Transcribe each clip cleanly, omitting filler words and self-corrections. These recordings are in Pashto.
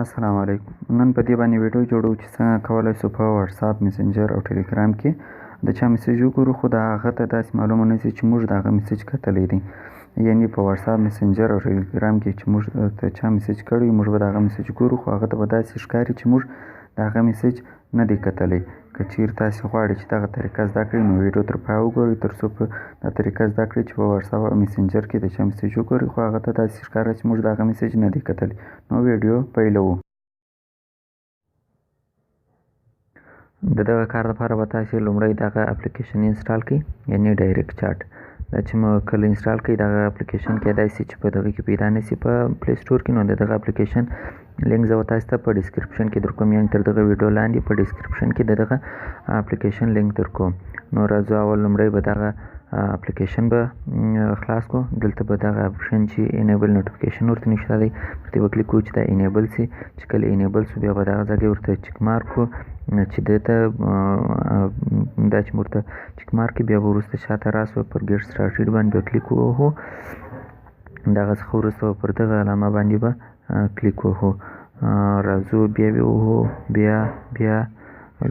السلام علیکم. نن په دې باندې ویډیو جوړو چې څنګه کولی شو په واتساپ، میسنجر او ټلیګرام کې د چا میسج وګورو، خو د هغه ته داسې معلومه نه شي چې موږ د هغه میسج کتلی دی. یعنې په واتساپ، میسنجر او ټلیګرام کې چې موږ ته چا میسج کړی، موږ به د هغه میسج ګورو، خو هغه ته به داسې ښکاري چې موږ د هغه میسج نه دی کتلی. که چیرې تاسې غواړئ چې دغه طریقه زده کړئ، نو ویډیو تر پایه وګورئ تر څو په دا طریقه زده کړئ چې په واتساپ او میسنجر کې د چا میسج وګورئ، خو هغه ته داسې ښکاري چې موږ د هغه میسج نه دی کتلی. نو ویډیو پیلوو. د دغه کار لپاره به تاسې لومړی دغه اپلیکیشن install کړئ، یعنې Direct Chat. دا چې مو کله install کړئ، دغه اپلیکیشن کیدای شي چې په دغه کې پیدا نه شي په Play Store کې، نو د دغه اپلیکیشن لینک زه به تاسو ته په description کې درکوم، یعنې تر دغه ویډیو لاندې په description کې د دغه اپلیکیشن لینک درکوم. نو راځو، اول لومړی به دغه اپلیکیشن به خلاص کړو. دلته به دغه اپشن چې enable notification ورته نشته دی، پر دې به کلیک کړو چې دا enable شي. چې کله enable شو، بیا به دغه ځای کې ورته check mark کړو چې ده ته دا چې ورته check mark کړي. بیا به وروسته شاته راسو، پر get started باندې به کلیک ووهو. دغه څخه وروسته به پر دغه علامه باندې به کلیک ووهو. راځو، بیا به ووهو، بیا بیا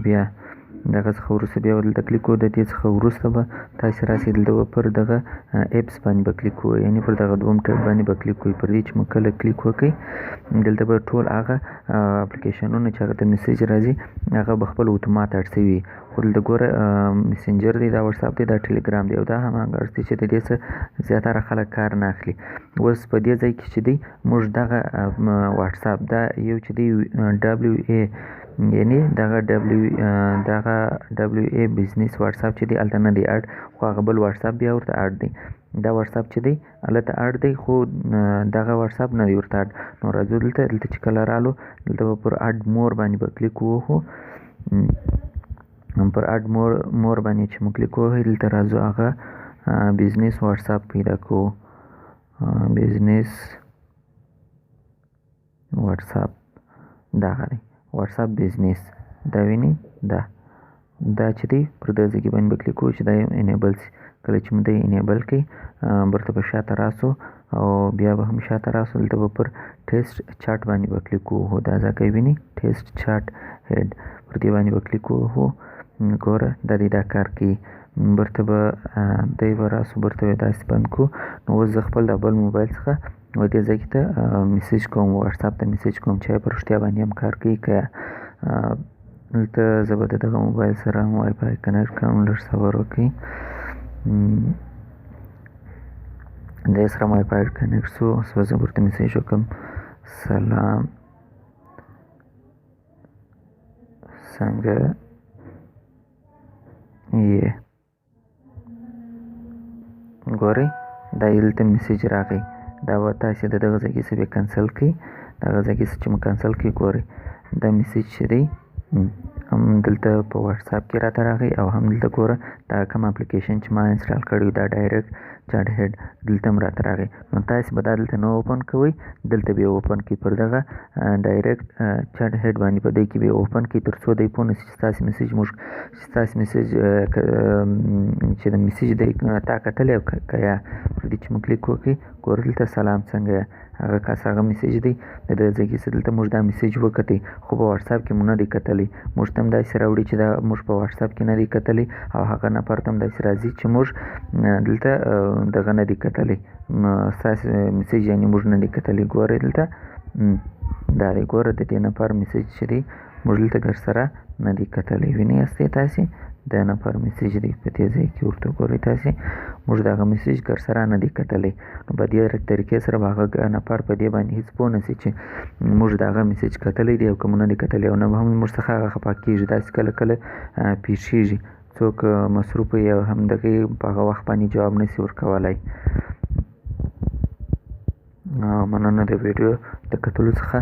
بیا دغه څخه وروسته بیا به دلته کلیک وکړو. د دې څخه وروسته به تاسې راسئ، دلته به پر دغه apps باندې به کلیک وکړو، یعنې پر دغه دوم tab باندې به کلیک وکړئ. پر دې چې مو کله کلیک وکړئ، دلته به ټول هغه اپلیکیشنونه چې هغه ته میسج راځي، هغه به خپل اتومات add شوي. خو دلته ګوره، میسنجر دی، دا واتساپ دی، دا ټلیګرام دی، او دا هم هغه دی چې د دې څه زیاتره خلک کار نه اخلي. اوس په دې ځای کې چې دی، موږ دغه واتساپ دا یو چې دی WA، یعنې دغه WA Business WhatsApp چې دی، هلته نه دی add، خو هغه بل واتساپ بیا ورته add دی. دا واتساپ چې دی هلته add دی، خو دغه واتساپ نه دی ورته add. نو راځو دلته. دلته چې کله رالو، دلته به پر add more باندې به کلیک ووهو. پر add more باندې چې مو کلیک ووهئ، دلته راځو، هغه Business WhatsApp پیدا کوو. Business WhatsApp دغه دی، WhatsApp Business دا وینئ. دا چې دی، پر دې ځای کې باندې به کلیک وکړو چې دا یو enable شي. کله چې مو دی enable کړي، بیرته به شاته راسو او بیا به هم شاته راسو، دلته به پر test chat باندې به کلیک ووهو. دا ځای وینئ، test chat head، پر دې باندې به کلیک ووهو. ګوره، دا دی، دا کار کوي. بیرته به دی به راسو، بیرته به داسې بند کړو. نو اوس زه خپل د بل موبایل څخه و دې ځای کې ته میسج کوم، واتساپ ته میسج کوم چې په رښتیا باندې هم کار کوي که. دلته زه به د دغه موبایل سره هم WiFi connect کړم. لږ صبر وکړئ. دې سره WiFi connect شو. اوس به زه ورته میسج وکړم، سلام، څنګه یې؟ ګورئ، دا دلته میسج راغی. دا به تاسې د دغه ځای کې څه بیا کنسل کړئ. دغه ځای کې څه چې مو کنسل کړئ، ګورئ، دا میسج چې دی، هم دلته په واتساپ کې راته راغی او هم دلته ګوره، دا کوم اپلیکیشن چې ما install کړی، دا Direct Chat Head، دلته هم راته راغی. نو تاسې به دا دلته نه open کوئ، دلته به یې open کړئ، پر دغه Direct Chat Head باندې، په دې کې به یې open کړئ، تر څو دی پوه نه شي چې ستاسې میسج موږ چې ستاسې میسج چې د میسج دی تا کتلی او که یا. پر دې چې مو کلیک وکړئ، ګوره، دلته سلام، څنګه، هغه کس هغه میسج دی. د دې ځای کې دلته موږ دا میسج وکتی، خو په واتساپ کې مو نه دی کتلی. موږ ته هم داسې راوړي چې دا موږ په واتساپ کې نه دی کتلی، او هغه نفر ته هم داسې راځي چې موږ دلته دغه نه دی کتلی، ستاسې میسج یعنې موږ نه دی کتلی. ګورئ، دلته دا دی، ګوره، د دې نفر میسج چې دی، موږ دلته در سره نه دی کتلی. وینئ یاستئ تاسې؟ د نفر میسج دی په دې ځای کې، ورته ګورئ تاسې، موږ دغه میسج در سره نه دی کتلی. نو په دې طریقې سره به هغه نفر په دې باندې هېڅ پوه نه شي چې موږ دغه میسج کتلی دی او که مو نه دی کتلی، او نه به هم موږ څخه هغه خفه کېږي. داسې کله کله پېښېږي، څوک مصروف وي او هم دغې په هغه وخت باندې جواب نه شي ورکولی. مننه د ویډیو د کتلو څخه.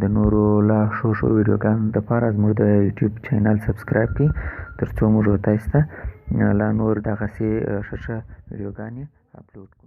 د نورو لا ښو ښو ویډیوګانو دپاره زموږ د YouTube channel subscribe کړئ، تر څو موږ تاسو ته لا نور دغسې ښه ښه ویډیوګانې اپلوډ کړو.